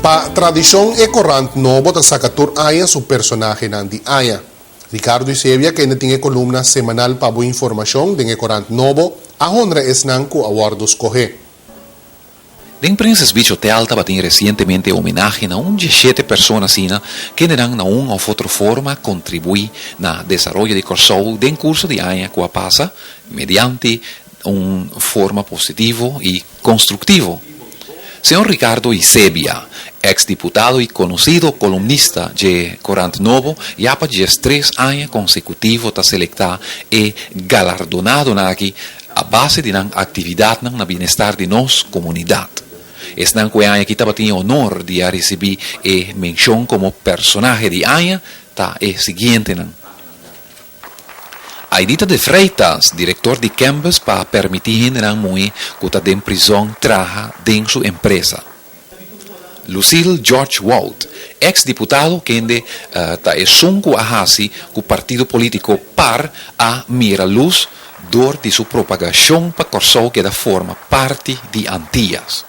Pa tradishon e korant nobo ta saka tur aña su personahenan di aña. Ricardo Isebia kende tin e kolumna semanal Pa Bo Informashon den e korant nobo a honra esnan ku a wòrdu skohé. Den Princess Beach Hotel tabatin resientemente homenahe na un djeshete persona asina kendenan na un òf otro forma a kontribuí na desaroyo di Kòrsou den kurso di aña ku a pasa mediante un forma positivo i konstruktivo. Señor Ricardo Isebia, eks diputado i konosido kolumnista dje Korant Nobo, ya pa diestres aña konsekutivo ta selektá e galardonadonan aki a base di nan aktividatnan na bienestar di nos komunidat. Esnan ku e aña aki tabatin e honor di a risibí e menshon komo Personahe di Aña ta e siguientenan. Aidita de Freitas, direktor di Kembes pa permití hendenan muhé ku ta den prizòn traha den su empresa. Lucille George Wout, eks diputado kende ta esun ku a hasi ku partido polítiko par a mira lus dor di su propagashon pa Kòrsou keda forma parti di Antias.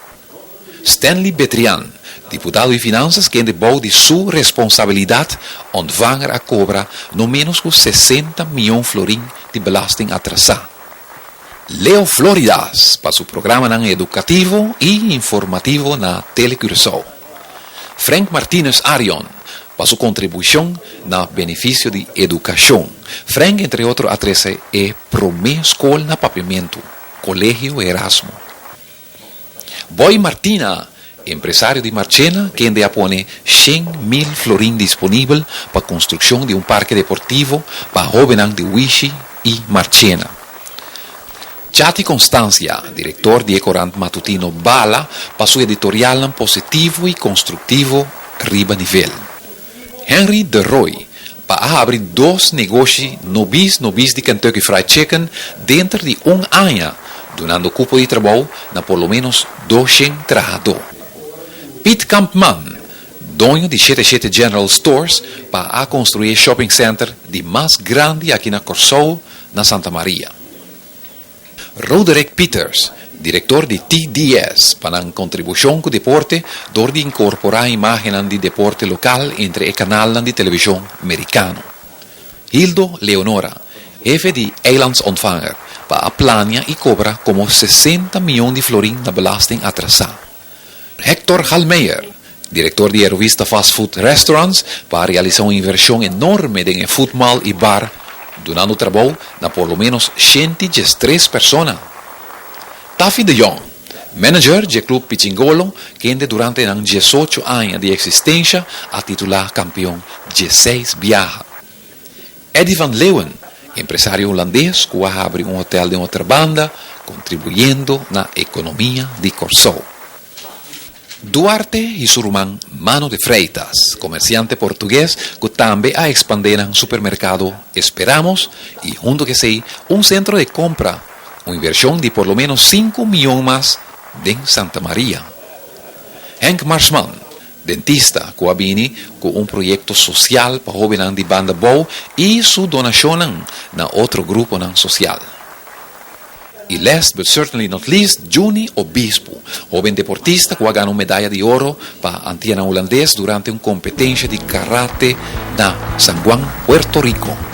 Stanley Betrian, diputado di Finansas kende bou di su responsabilidat Ontvanger a kobra no ménos ku sesenta mion florin di belasting atrasá. Leo Floridas pa su programanan edukativo i informativo na Tele Curaçao. Frank Martinus Arion pa su kontribushon na benefisio di edukashon. Frank entre otro a trese e promé skol na Papiamentu, Kolegio Erasmo. Boy Martina, empresario di Marchena kende a pone 100.000 florin disponibel pa konstrukshon di un parke deportivo pa hóbennan di Wishi i Marchena. Chati Constancia, direktor di e korant matutino Bala pa su editorialnan positivo i konstruktivo riba nivel. Henry de Rooy pa a habri dos negoshi nobis nobis di Kentucky Fried Chicken denter di un aña, dunando kupo di trabou na por lo ménos doshen trahadó. Piet Kampman, doño di shete shete General Stores, pa a konstruí e shopping center di mas grandi aki na Kòrsou na Santa Maria. Roderick Pieters, direktor di TDS, pa nan kontribushon ku deporte dor di inkorporá imágennan di deporte lokal entre e kanalnan di televishon merikano. Hildo Leonora, hefe di Eilandsontvanger, pa a plania i kobra komo 60 mion di florin na belasting atrasá. Hector Halmeijer, direktor di e revista Fast Food Restaurants, pa a realisá un invershon enorme den e food mall i bar, dunando trabou na por lo ménos 113 persona. Taffy de Jong, manager dje club Pichingolo, kende durante nan 18 aña di eksistensha a titulá kampeon 16 biaha. Eddie van Leeuwen, empresario hulandes ku a habri un hotel den Otrabanda, kontribuyendo na ekonomia di Kòrsou. Duarte i su ruman Mano de Freitas, komersiante portugues ku tambe a ekspandé nan supermerkado Esperamos i huntu ku esei un sentro de kompra, un invershon di por lo ménos 5 mion mas den Santa Maria. Henk Marsman, dentista ku a bini ku un proyekto sosial pa hóbennan di Banda Bou i su donashonnan na otro gruponan sosial. I last but certainly not least, Juni Obispo, hóben deportista ku a gana un medaya di oro pa Antianan Hulandes durante un kompetensia di karate na San Juan, Puerto Rico.